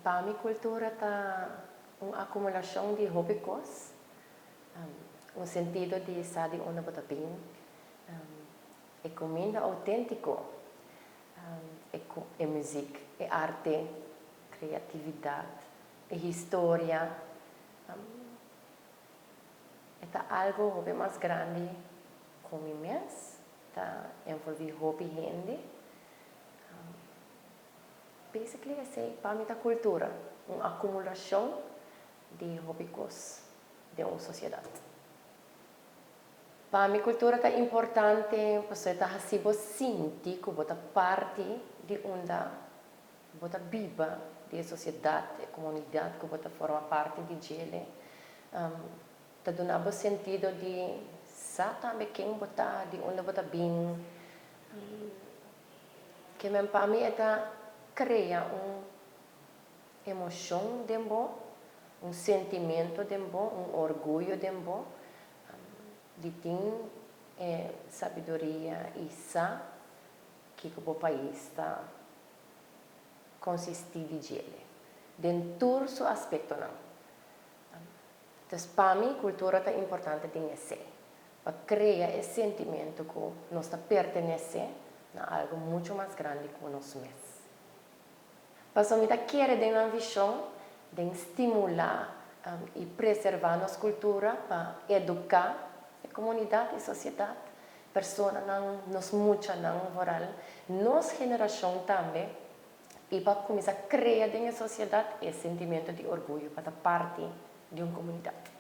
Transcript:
Pa mi kultura ta un akumulashon di hopi kos, un sentido di sa di unda bo ta bin, e kuminda outéntiko, e muzik, e arte, kreatividat, e historia. E ta algu hopi mas grandi ku mi mes, ta envolví hopi hende. Basically, esei pa mi ta kultura, un akumulashon di hopi kos den un sosiedat. Pa mi kultura ta importante, pasobra ta hasi bo sinti ku bo ta parti di unda bo ta biba, di e sosiedat, e komunidat ku bo ta forma parti di dje. Ta duna bo sentido di sa tambe ken bo ta, di unda bo ta bin. Ke men pa mi e ta krea un emoshon den bo, un sentimentu den bo, un orguyo den bo, di tin e sabiduria i sa kiko bo pais ta konsistí di dje, den tur su aspektonan. Entonces, pa mi, kultura ta importante den esei, pa krea e sentimentu ku nos ta pertenesé na algu muchu mas grandi ku nos mes. Pasobra mi ta kere den nan vishon, den stimulá i preservá nos kultura pa eduká e komunidat i sosiedat, personanan, nos muchanan vooral, nos generashon tambe, i pa kuminsá krea den e sosiedat e sentimentu di orguyo pa ta parti di un komunidat.